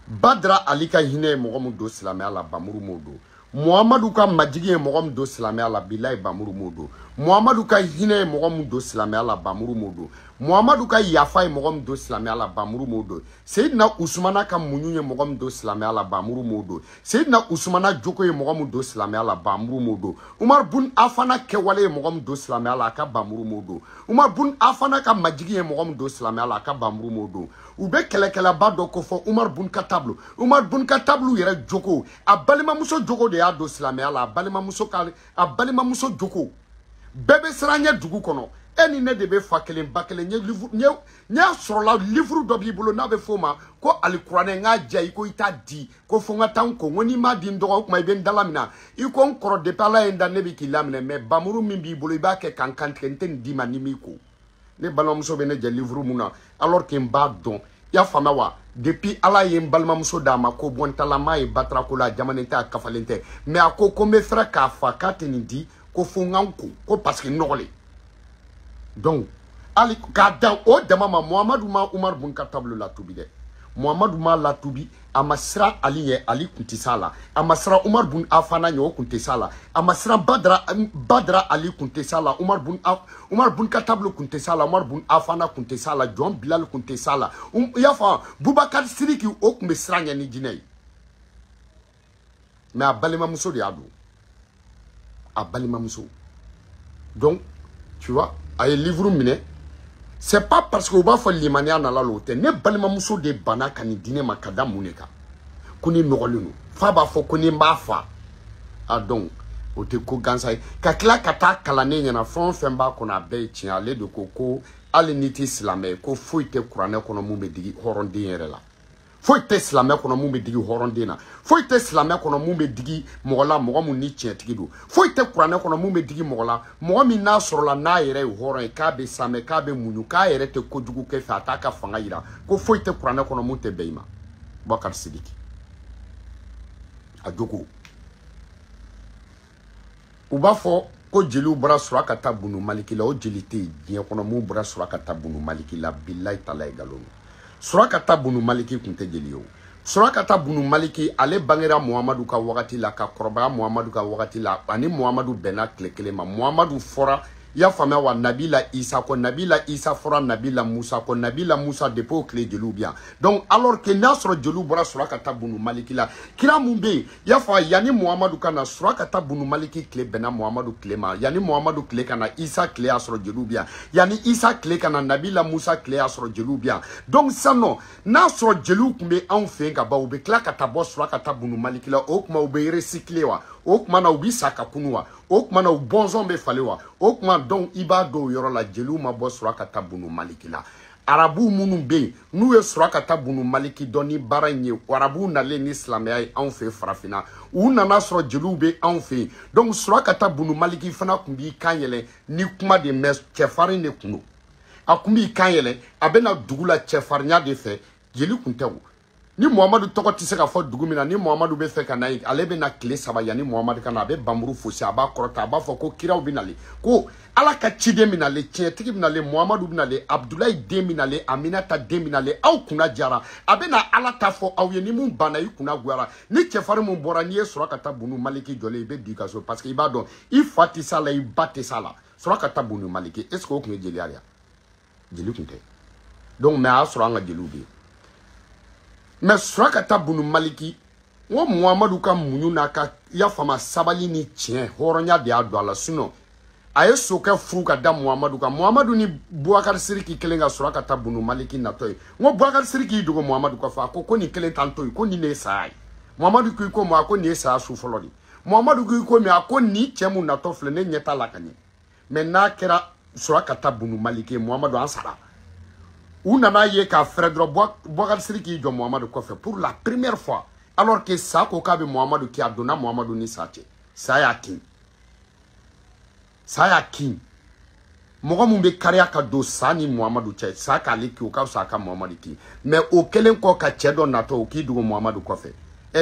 Badara Ali ka hinɛ ye mɔgɔ min don silamɛya la, bamuru m'o don. Muhamadu ka majigi ye mɔgɔ min don silamɛya la, bilayi bamuru m'o don. Muhamadu ka hinɛ ye mɔgɔ min don silamɛya la, bamuru m'o don. Muhamadu ka yafa ye mɔgɔ min don silamɛya la, bamuru m'o don. Seyidina Usumana ka muɲu ye mɔgɔ min don silamɛya la, bamuru m'o don. Seyidina Usumana jogo ye mɔgɔ min don silamɛya la, bamuru m'o don. Umar bun Afana kɛwale ye mɔgɔ min don silamɛya la, a ka bamuru m'o don. Umar bun Afana ka majigi ye mɔgɔ min don silamɛya la, a ka bamuru m'o don. U bɛ kɛlɛkɛlaba dɔ ko fɔ Umar bun Katabu. Umar bun Katabu yɛrɛ jogo, a balimamuso jogo de y'a don silamɛya la, a balimamuso jogo. Bɛɛ bɛ siran ɲɛ dugu kɔnɔ. E ni ne de bɛ fa kelen ba kelen. N y'a sɔrɔla livre dɔ b'i bolo n'a bɛ f'o ma ko alikuranɛ, n k'a diya i ko i t'a di, ko fo n ka taa n ko, n ko n'i m'a di n dɔgɔ, o tuma i bɛ n da lamina. I ko n kɔrɔ depuis Ala ye n da ne bɛ k'i laminɛ, mais bamuru min b'i bolo i b'a kɛ ka n kantigɛ, n tɛ nin d'i ma ni m'i ko. Ne balimamuso bɛ ne jɛ livre mun na alors que n b'a dɔn, i y'a faamuya wa? Depuis Ala ye n balimamuso d'a ma ko bɔ n ta la, n m'a ye batarako la, a jamanen tɛ, a kafalen tɛ, mais a ko ko n bɛ fɛrɛ k'a fa, k'a tɛ nin di, ko fo n ka n ko, ko parce que n nɔgɔlen. Donc hali k'a dan o dama ma, Muhamadu ma Umar bun Katabu latubi dɛ. Muhamadu ma latubi, a ma siran Ali ɲɛ, Ali kun tɛ s'a la. A ma siran Umar bun Afana ɲɛ, o kun tɛ s'a la. A ma siran Badra Ali kun tɛ s'a la. Umar bun Katabu kun tɛ s'a la. Umar bun Afana kun tɛ s'a la. Jɔn Bilal kun tɛ s'a la. I y'a faamu, Bubakari Siriki o kun bɛ siran ɲɛ ni jinɛ ye. Mais a balimamuso de y'a don. A balimamuso. Donc, tu vois, a ye livre minɛ. C'est pas parce que u b'a fɔ limaniya nana la, o tɛ. Ne balimamuso de banna ka nin di ne ma ka da mun de kan? Ko ne nɔgɔlen don. Fa b'a fɔ ko ni n b'a fa. Ah donc, o tɛ ko gansan ye. Ka tila ka taa kalan ne ɲɛna, fɛn o fɛn b'a kɔnɔ a bɛɛ ye tiɲɛ. Ale de ko ko hali n'i tɛ silamɛ ye, ko foyi tɛ kuranɛ kɔnɔ mun bɛ digi hɔrɔnden yɛrɛ la. Foyi tɛ silamɛ kɔnɔ mun bɛ digi hɔrɔnden na. Foyi tɛ silamɛ kɔnɔ mun bɛ digi mɔgɔ la, mɔgɔ mun ni tiɲɛtigi don. Foyi tɛ kuranɛ kɔnɔ mun bɛ digi mɔgɔ la, mɔgɔ min n'a sɔrɔla n'a yɛrɛ ye hɔrɔn ye, k'a bɛ samɛ, k'a bɛ muɲu, k'a yɛrɛ tɛ kojugu kɛ fɛ, a t'a ka fanga yira. Ko foyi tɛ kuranɛ kɔnɔ mun tɛ bɛn i ma. Bubakari Sidiki a jogo. U b'a fɔ ko jeliw bɔra Surakata bunu Maliki la, o jeli tɛ yen diɲɛ kɔnɔ mun bɔra Surakata bunu Maliki la, bilayi talayi nkalon don. Surakata bunu Maliki kun tɛ jeli ye o. Surakata bunu Maliki ale bangera Muhamadu ka wagati la, ka kɔrɔbaya Muhamadu ka wagati la, ani Muhamadu bɛnna tile kelen ma. Muhamadu fɔra, i y'a faamuya wa, Nabila Isa kɔ, Nabila Isa fɔra Nabila Musa kɔ, Nabila Musa depuis o tile jeliw bɛ yan. Donc alors que n'a sɔrɔ jeliw bɔra Surakata bunu Maliki la, kira mun bɛ yen, i y'a faamu, yanni Muhamadu ka na, Surakata bunu Maliki tile bɛnna Muhamadu tile ma. Yanni Muhamadu tile ka na, Isa tile y'a sɔrɔ jeliw bɛ yan. Yanni Isa tile ka na, Nabila Musa tile y'a sɔrɔ jeliw bɛ yan. Donc sisan nɔ, n'a sɔrɔ jeliw tun bɛ anw fɛ yen ka ban, u bɛ tila ka taa bɔ Surakata bunu Maliki la, o tuma u bɛ recycler wa? O tuma na u bɛ sa ka kunu wa? O tuma na u bɔnsɔn bɛ falen wa? O tuma donc i b'a dɔn o yɔrɔ la jeliw ma bɔ Surakata bunu Maliki la. Arabu minnu bɛ yen n'u ye Surakata bunu Maliki dɔn ni baara in ye, arabuw nalen ni silamɛya ye anw fɛ farafinna, u nana sɔrɔ jeliw bɛ anw fɛ yen. Donc Surakata bunu Maliki fana tun b'i kan yɛlɛ ni kuma de, mais cɛfarin de tun don. A tun b'i kan yɛlɛ, a bɛ na dugu la cɛfarinya de fɛ, jeli tun tɛ o. Ni Muhamadu tɔgɔ tɛ se ka fɔ dugu min na, ni Muhamadu bɛ fɛ ka na yen, ale bɛ na tile 3 yanni Muhamadu ka na, a bɛ bamuru fosi, a b'a kɔrɔta, a b'a fɔ ko kiraw bɛ nalen, ko Ala ka ciden bɛ nalen, tiɲɛtigi bɛ nalen, Muhamadu bɛ nalen, Abudulayi den bɛ nalen, Aminata den bɛ nalen, aw kunna jara. A bɛ na Ala ta fɔ aw ye, ni mun banna i kunna goyara. Ni cɛfarin mun bɔra, n'i ye Surakata bunu Maliki jɔlen, i bɛ don i ka so, parce que i b'a dɔn i fa tɛ s'a la, i ba tɛ s'a la. Surakata bunu Maliki, est ce que o tun ye jeliya de ye? Jeli tun tɛ. Donc mais a y'a sɔrɔ an ka jeliw bɛ yen. Mais Surakata bunu Maliki, n ko Muhamadu ka muɲu n'a ka, i y'a faamu, sabali ni tiɲɛ hɔrɔnya de y'a don a la. Sinon a ye sokɛ furu ka da Muhamadu kan. Muhamadu ni Bubakari Siriki kelen ka Surakata bunu Maliki natɔ ye. N ko Bubakari Siriki y'i dogo Muhamadu kɔfɛ, a ko ko nin kelen t'an to yen, ko nin de ye saya ye. Muhamadu ko i ko mun? A ko nin ye saya su fɔlɔ de. Muhamadu ko i ko min? A ko nin cɛ mun natɔ filɛ, ne ɲɛ t'a la ka ɲɛ. Mais n'a kɛra Surakata bunu Maliki ye, Muhamadu an sara. U nana ye k'a fɛrɛ dɔrɔn, Bubakari Siriki y'i jɔ Muhamadu kɔfɛ pour la première fois, alors que sa ko k'a bɛ Muhamadu kin, a donna Muhamadu ni sa cɛ, sa y'a kin, sa y'a kin. Mɔgɔ mun bɛ kariya ka don sa ni Muhamadu cɛ, sa k'ale kin, o ka fisa a ka Muhamadu kin. Mais o kɛlen kɔ ka cɛ dɔ natɔ, o k'i dogo Muhamadu kɔfɛ,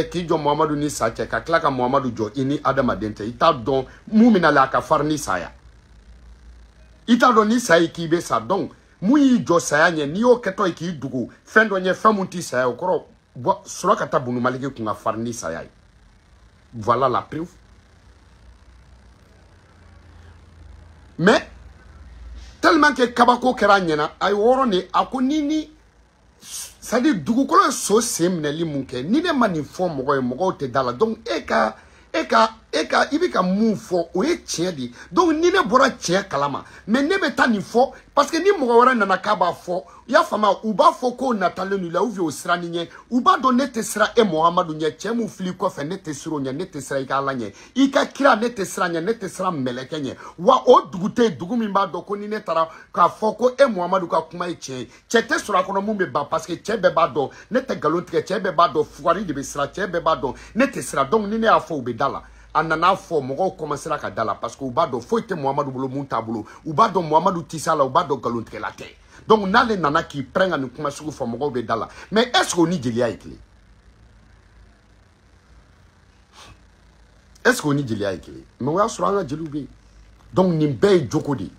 k'i jɔ Muhamadu ni sa cɛ, ka tila ka Muhamadu jɔ i ni adamaden cɛ, i t'a dɔn mun bɛna la a ka farin ni sa ya, i t'a dɔn ni sa ye k'i bɛ sa. Donc mun y'i jɔ saya ɲɛ, n'i y'o kɛtɔ ye k'i dogo fɛn dɔ ɲɛ, fɛn mun t'i saya, o kɔrɔ Surakata bunu Maliki kun ka farin ni saya ye. Voilà la preuve. Mais Tellement que kabako kɛra ɲɛna a ye wɔɔrɔ de a ko ni c'est à dire dugukolo ye so sen minɛli mun kɛ ni ne ma nin fɔ mɔgɔ ye mɔgɔw tɛ da la. Donc e ka i bɛ ka mun fɔ o ye tiɲɛ de ye. Donc ni ne bɔra tiɲɛ kalama mais ne bɛ taa nin fɔ parce que ni mɔgɔ wɛrɛ nana k'a b'a fɔ i y'a faamuya u b'a fɔ k'o natalen don i la ou bien o siranni ɲɛ u b'a dɔn ne tɛ siran e Muhamadu ɲɛ cɛ mun fili kɔfɛ ne tɛ siran o ɲɛ ne tɛ siran i ka Ala ɲɛ i ka kira ne tɛ siran ɲɛ ne tɛ siran mɛlɛkɛ ɲɛ wa o dugu tɛ yen dugu min b'a dɔn ko ni ne taara k'a fɔ ko e Muhamadu ka kuma ye tiɲɛ ye cɛ tɛ sɔrɔ a kɔnɔ mun bɛ ban parce que cɛ bɛɛ b'a dɔn ne tɛ nkalon tigɛ cɛ bɛɛ b'a dɔn fugari de bɛ siran cɛ bɛɛ b'a dɔn ne tɛ siran. Donc ni ne y'a fɔ u bɛ da la. A nana fɔ mɔgɔw commencera ka da la parce que u b'a dɔn foyi tɛ Muhamadu bolo mun t'a bolo u b'a dɔn Muhamadu tɛ s'a la u b'a dɔn nkalontigɛla tɛ. Donc n'ale nana k'i pɛrɛn ka nin kuma sugu fɔ mɔgɔw bɛ da la. Mais est ce que o ni jeliya ye kelen? Est ce que o ni jeliya ye kelen? Mais o y'a sɔrɔ an ka jeliw bɛ yen. Donc nin bɛɛ ye jogo de ye.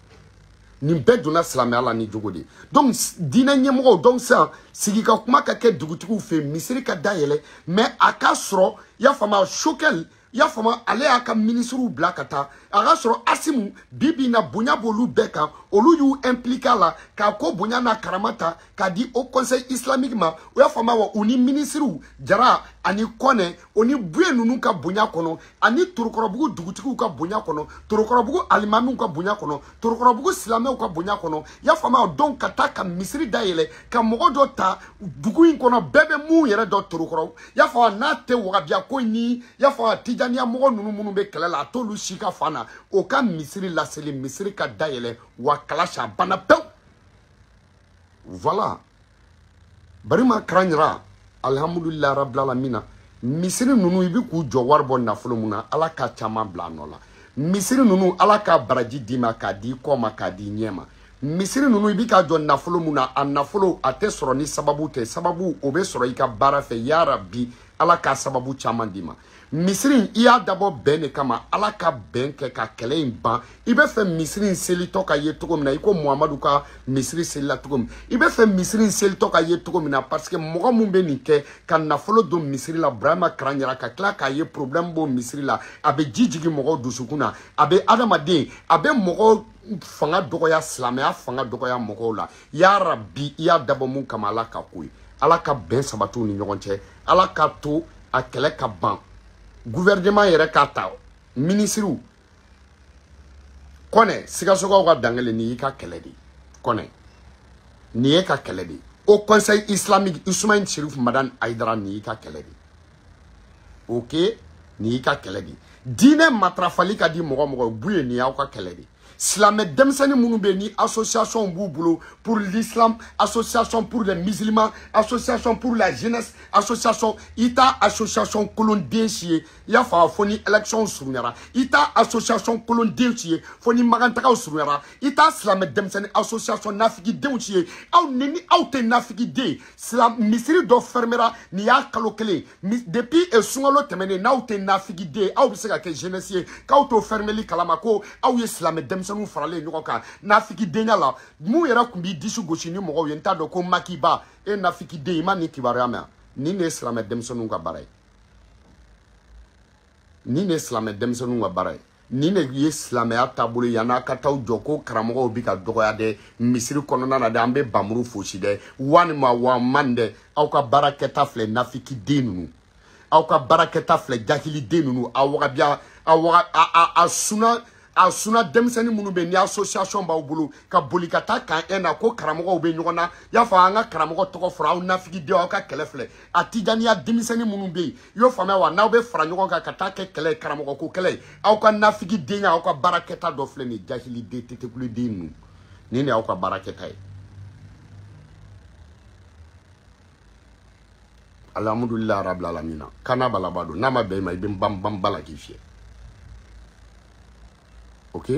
Nin bɛɛ donna silamɛya la ni jogo de ye. Donc diinɛ ɲɛmɔgɔw donc sisan sigi ka kuma ka kɛ dugutigiw fɛ yen misiri ka dayɛlɛ mais a ka sɔrɔ i y'a faamuya Choguel i y'a faamu ale y'a ka minisiriw bila ka taa a ka sɔrɔ Asimu bi bi in na bonya b'olu bɛɛ kan olu y'u impliqué a la k'a ko bonya n'a karama ta k'a di au conseil islamique ma o y'a faamu wa u ni minisiriw Jara ani Kɔnɛ o ni Buye ninnu ka bonya kɔnɔ ani Torokɔrɔbugu dugutigiw ka bonya kɔnɔ Torokɔrɔbugu alimamiw ka bonya kɔnɔ Torokɔrɔbugu silamɛw ka bonya kɔnɔ i y'a faamu donc ka taa ka misiri dayɛlɛ ka mɔgɔ dɔ ta dugu in kɔnɔ bɛɛ bɛ mun yɛrɛ dɔn Torokɔrɔ i y'a faamu n'a tɛ wagabiya ko ni i y'a faamu Tijaniya mɔgɔ ninnu minnu bɛ kɛlɛ la a t'olu si ka fan na o ka misiri laseli misiri ka dayɛlɛ wa kalasi a banna pewu. Voilà Barima Karaɲara alhamdulilayi rabil alamina misiri ninnu i bɛ k'u jɔ wari bɔ nafolo mun na Ala ka caman bila a nɔ la misiri ninnu Ala ka baraji d'i ma k'a di i kɔ ma k'a di i ɲɛ ma misiri ninnu i bɛ k'a jɔ nafolo mun na a nafolo a tɛ sɔrɔ ni sababu tɛ sababu o bɛ sɔrɔ i ka baara fɛ yarabi Ala ka sababu caman d'i ma. Misiri i y'a dabɔ bɛn de kama Ala ka bɛn kɛ ka kɛlɛ in ban i bɛ fɛ misiri in selitɔ ka ye cogo min na i ko Muhamadu ka misiri selila cogo min i bɛ fɛ misiri in selitɔ ka ye cogo min na parce que mɔgɔ mun bɛ nin kɛ ka nafolo don misiri la Burama Karaɲara ka tila k'a ye problème b'o misiri la a bɛ ji jigin mɔgɔw dusukun na a bɛ adamaden a bɛ mɔgɔw fanga dɔgɔya silamɛya fanga dɔgɔya mɔgɔw la yarabi i y'a dabɔ mun kama Ala ka ko ye Ala ka bɛn sabati u ni ɲɔgɔn cɛ Ala ka to a kɛlɛ ka ban. Gouvernement yɛrɛ k'a ta minisiriw Kɔnɛ Sikasokaw ka dankelen nin y'i ka kɛlɛ de ye Kɔnɛ nin ye ka kɛlɛ de ye au conseil islamique Ismaïl Chérif Madani Haïdara nin y'i ka kɛlɛ de ye ok nin y'i ka kɛlɛ de ye diinɛ matarafali ka di mɔgɔ mɔgɔ ye Buye nin y'aw ka kɛlɛ de ye silamɛ denmisɛnnin minnu bɛ yen ni association b'u bolo pour l'islam association pour les musulmans association pour la jeunesse association i t'a association kolonden si ye i y'a faamu fo ni élection surunyara i t'a association kolonden si ye fo ni magantagaw surunyara i t'a silamɛ denmisɛnnin association nafigidenw si ye aw ni aw tɛ nafigiden silam misiri dɔ fermera nin y'a kalo kelen depuis sunkalo tɛmɛnen n'aw tɛ nafigiden aw bɛ se ka kɛ jeunesse ye k'aw t'o fermeli kalama ko aw ye silamɛ denmisɛnnin faralen ɲɔgɔn kan nafikidenya la mun yɛrɛ tun b'i disi gosi ni mɔgɔw ye n t'a dɔn ko Makiba e nafikiden i ma nin kibaruya mɛn nin de ye silamɛ denmisɛnninw ka baara ye nin de ye silamɛ denmisɛnninw ka baara ye nin de ye silamɛya taabolo ye yan'a ka taa jɔ ko karamɔgɔw bi ka dɔgɔya dɛ misiri kɔnɔna na dɛ an bɛ bamuru fosi dɛ walima wa man dɛ aw ka baara kɛta filɛ nafikiden ninnu aw ka baara kɛta filɛ jahiliden ninnu a wagabiya a waga a suna a suna denmisɛnnin minnu bɛ ni association b'aw bolo ka boli ka taa kan e na ko karamɔgɔw bɛ ɲɔgɔn na y'a fɔ an ka karamɔgɔ tɔgɔ fɔra aw nafigidenw aw ka kɛlɛ filɛ a tijaniya denmisɛnnin minnu bɛ yen i y'o faamuya wa n'aw bɛ fara ɲɔgɔn kan ka taa kɛ kɛlɛ ye karamɔgɔ ko kɛlɛ ye aw ka nafigidenya aw ka baarakɛta dɔ filɛ nin ye jahiliden tetekuluden ninnu nin de y'aw ka baarakɛta ye. Alhamdulilayi rabil alamina kana balaba don n'a ma bɛn i ma i bɛ n ban ban ba la k'i fiyɛ. Ok,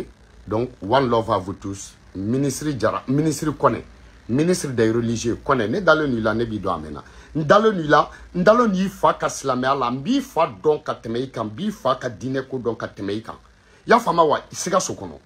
donc one love à vous tous. Ministre Jara, ministre Kone, ministre des religieux Kone, ne dalen n'i la ne b'i dɔn a mɛnna. N dalen n'i la, n dalen n'i fa ka silamɛya la, n b'i fa dɔn ka tɛmɛ i kan, n b'i fa ka diinɛ ko dɔn ka tɛmɛ i kan. I y'a faamu wa Sikaso kɔnɔ.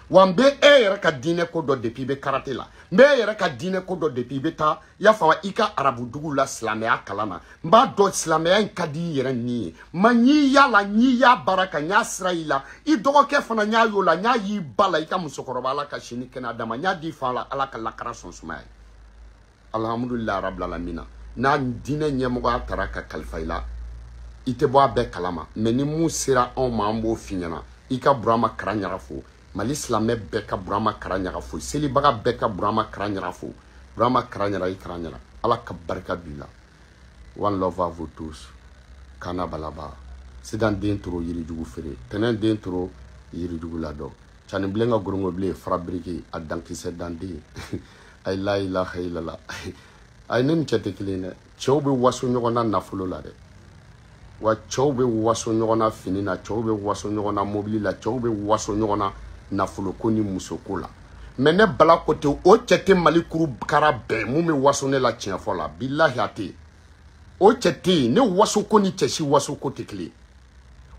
Wa n bɛ e yɛrɛ ka diinɛ ko dɔn depuis i bɛ karate la. N bɛ e yɛrɛ ka diinɛ ko dɔn depuis i bɛ taa i y'a faamu i ka arabu dugu la silamɛya kalan na. N b'a dɔn silamɛya in ka di i yɛrɛ ni ye. Ma n y'i y'a la, n y'i y'a baara kan, n y'a sira i la. I dɔgɔkɛ fana n y'a y'o la, n y'a y'i ba la, i ka musokɔrɔba Ala ka si ni kɛnɛya d'a ma. N y'a di fa la, Ala ka lakara sɔn sumaya ye. Alhamdulilayi rabil alamina. N'a diinɛ ɲɛmɔgɔya taara ka kalifa i la, i tɛ bɔ a bɛɛ kalama. Mais ni mun sera anw ma, an b'o f'i ɲɛna. I ka Burama Karaɲaga fo. Mali silamɛ bɛɛ ka Burama Karaɲaga fo. Selibaga bɛɛ ka Burama Karaɲaga fo. Burama Karaɲaga, i Karaɲaga. Ala ka barika b'i la. One love à vous tous. Kana balaba. Sidan den toro yirijugu feere. Tɛnɛn den toro yirijugu ladɔn. Canibilen ka gorongo bilen fara biriki a dankisɛ danden. Ayi la ilaha illallah. Ayi ne ni cɛ tɛ kelen dɛ. Cɛw bɛ waso ɲɔgɔn na nafolo la dɛ. Wa cɛw bɛ waso ɲɔgɔn na fini na, cɛw bɛ waso ɲɔgɔn na mobili la, cɛw bɛ waso ɲɔgɔn na nafoloko ni musoko la. Mais ne Bala ko ten, o cɛ tɛ Mali kuru kara bɛɛ mun bɛ waso ne la tiɲɛ fɔ la. Bilahi a tɛ yen. O cɛ tɛ yen. Ne wasoko ni cɛ si wasoko tɛ kelen.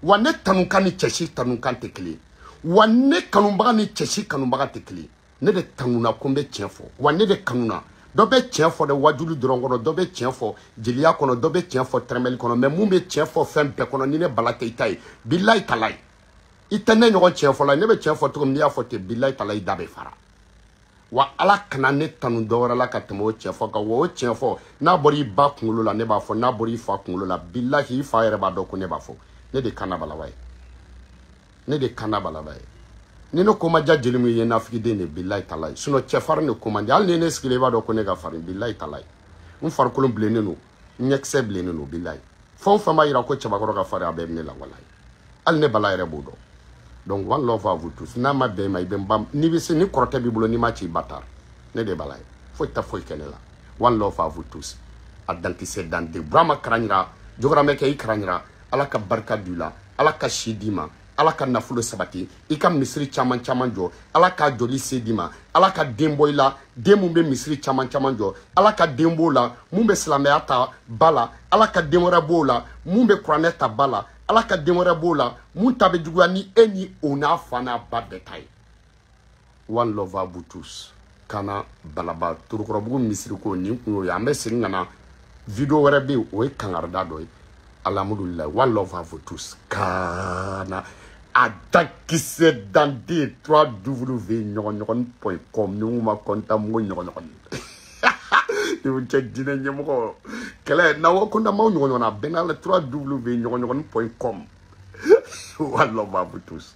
Wa ne tanukan ni cɛ si tanukan tɛ kelen. Wa ne kanubaga ni cɛ si kanubaga tɛ kelen. Ne de tanuna ko n bɛ tiɲɛ fɔ. Wa ne de kanuna. Dɔ bɛ tiɲɛ fɔ dɛ wajulu dɔrɔn kɔnɔ, dɔ bɛ tiɲɛ fɔ jeliya kɔnɔ, dɔ bɛ tiɲɛ fɔ tɛrɛmɛli kɔnɔ. Mais mun bɛ tiɲɛ fɔ fɛn bɛɛ kɔnɔ, ni ne Bala tɛ i ta ye. Bilahi talahi. I tɛ ne ɲɔgɔn tiɲɛ fɔ la. Ne bɛ tiɲɛ fɔ cogo min, n'i y'a fɔ ten, bilahi talahi, i da bɛ fara. Wa Ala kana ne tanu dɔ wɛrɛ la ka tɛmɛ o tiɲɛ fɔ kan. Wa o tiɲɛ fɔ, n'a bɔra i ba kunkolo la, ne b'a fɔ. N'a bɔra i fa kunkolo la, bilahi i fa yɛrɛ b'a dɔn ko ne b'a fɔ. Ne de kana balaba ye. Ne de kana balaba ye. Ni ne ko ma diya jeli min ye, nafigiden de, bilahi talahi. Sinon cɛfarin de ko man di. Hali ni ne sigilen, i b'a dɔn ko ne ka farin, bilahi talahi. N farikolo bilennen don, n ɲɛkisɛ bilennen don, bilahi. Fɛn o fɛn b'a yira ko cɛbakɔrɔ ka farin, a bɛɛ bɛ ne la, walahi. Hali ne Bala yɛrɛ b'o dɔn. Donc one love à vous tous. N'a ma bɛn i ma, i bɛ n ba, n'i bɛ se, ni kɔrɔtɛ b'i bolo, n'i ma ci, i ba taara. Ne de Bala ye. Foyi tɛ foyi kɛ ne la. One love à vous tous. A dankisɛ dante. Burama Karaɲaga, Jogoramɛ kɛ i Karaɲaga. Ala ka barika don i la. Ala ka si d'i ma. Ala ka nafolo sabati. I ka misiri caman caman jɔ. Ala ka joli se d'i ma. Ala ka den bɔ i la. Den mun bɛ misiri caman caman jɔ. Ala ka den b'o la. Mun bɛ silamɛya ta ba la. Ala ka den wɛrɛ b'o la. Mun bɛ kuranɛ ta ba la. Ala ka den wɛrɛ b'o la. Mun ta bɛ juguya ni e ni o n'a fa n'a ba bɛɛ ta ye. One love à vous tous. Kana balaba Torokɔrɔbugu misiri ko nin kun y'o ye. An bɛ segin ka na video wɛrɛ bɛ yen, o ye kangarida dɔ ye. Alhamdulillah, one love à vous tous. Kana a dakisɛ danden 3W ɲɔgɔn ɲɔgɔn .com. Ni mun ma kɔntan n ko ɲɔgɔn ɲɔgɔn. Ni mun cɛ diinɛ ɲɛmɔgɔ kɛlɛ n'aw ko n'aw ɲɔgɔn ɲɔgɔn na, a bɛɛ n'a la 3W ɲɔgɔn ɲɔgɔn .com. One love à vous tous.